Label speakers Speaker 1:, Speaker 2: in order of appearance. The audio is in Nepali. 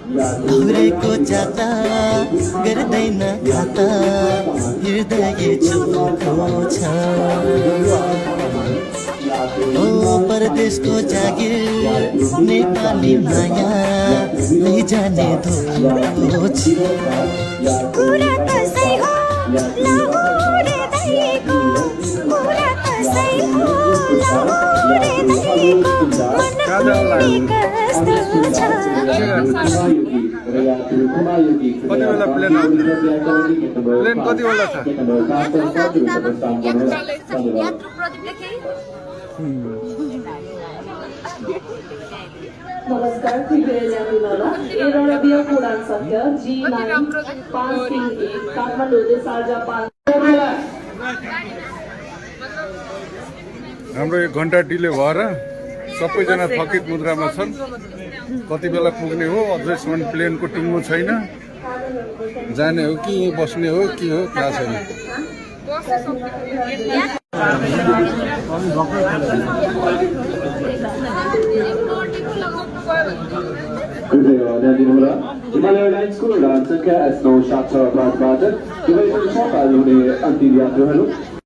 Speaker 1: घुरेको जाता गर्दैन खाता हृदय चुखो छ ओ परदेशको जागिर नेपाली माया लैजाने धोको छ
Speaker 2: कुरा कसै हो लाहुरे दैको कुरा कसै हो लाहुरे दैको मन कुन्नी कस्तो छ
Speaker 3: कति बेला प्लेन आउँछ प्लेन कति बेला छ
Speaker 4: नमस्कार कृपया ध्यान दिनुहोला एयर अरबियाको उडान सङ्ख्या G9 531 काठमाडौँदेखि शारजा 5
Speaker 3: हाम्रो 1 घण्टा डिले भएर सबैजना थकित मुद्रामा छन् कति बेला पुग्ने हो अझैसम्म प्लेनको टिङ्गो छैन जाने हो कि बस्ने हो के हो थाहा छैन
Speaker 5: कृपया ध्यान दिनुहोला हिमालय एयरलाइन्सको उडान सङ्ख्या S9 765 बाट दुबईबाट नेपाल हुने अन्तिम यात्रुहरू